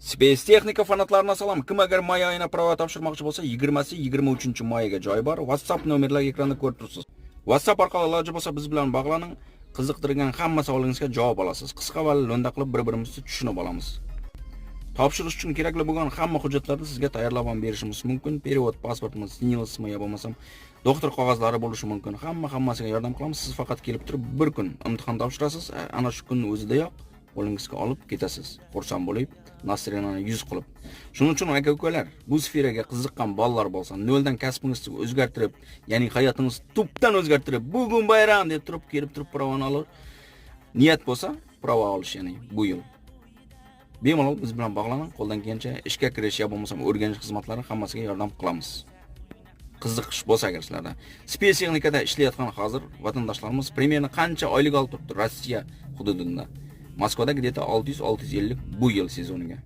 Spetstexnika fanatlarına salom. Kim agar may oyina prava topshirmoqchi bo'lsa, 20-23 mayga joy bor. WhatsApp nomerlari ekranda ko'rib turibsiz. WhatsApp orqali iloji bo'lsa biz bilan bog'laning. Qiziqtirgan hamma savolingizga javob olasiz. Qisqa va lo'nda qilib bir-birimizni tushunib olamiz. Topshirish uchun kerakli bo'lgan hamma hujjatlarni sizga tayyorlab ham berishimiz mumkin. Перевод pasportmi, СНИЛСmi yo bo'lmasam doktor qog'ozlari bo'lishi mumkin. Hamma hammasiga yordam qilamiz. Siz faqat kelib turib bir kun imtihon topshirasiz. Ana shu kunning o'zidayoq qo'lingizga olib ketasiz. Xursand bo'lib, настроение ni 100 qilib. Shuning uchun, aka ukalar, bu sferaga qiziqqan bolalar bo'lsa, noldan kasbingizni o'zgartirib, ya'ni hayotingizni tubdan o'zgartirib, bugun bayram deb turib, kelib turib pravoni olib, niyat bo'lsa, prava olish, ya'ni bu yil. Bemalol biz bilan bog'laning, qo'ldan kelgancha ishga kirish yo bo'lmasam o'rganish xizmatlari, hammasiga yordam qilamiz. Qiziqish bo'lsa agar sizlarda. Spetstexnikada ishlayotgan hozir vatandoshlarimiz примерно qancha oylik olib turibdi Rossiya hududida? Moskvada где-то 600-650 bu yil sezoniga.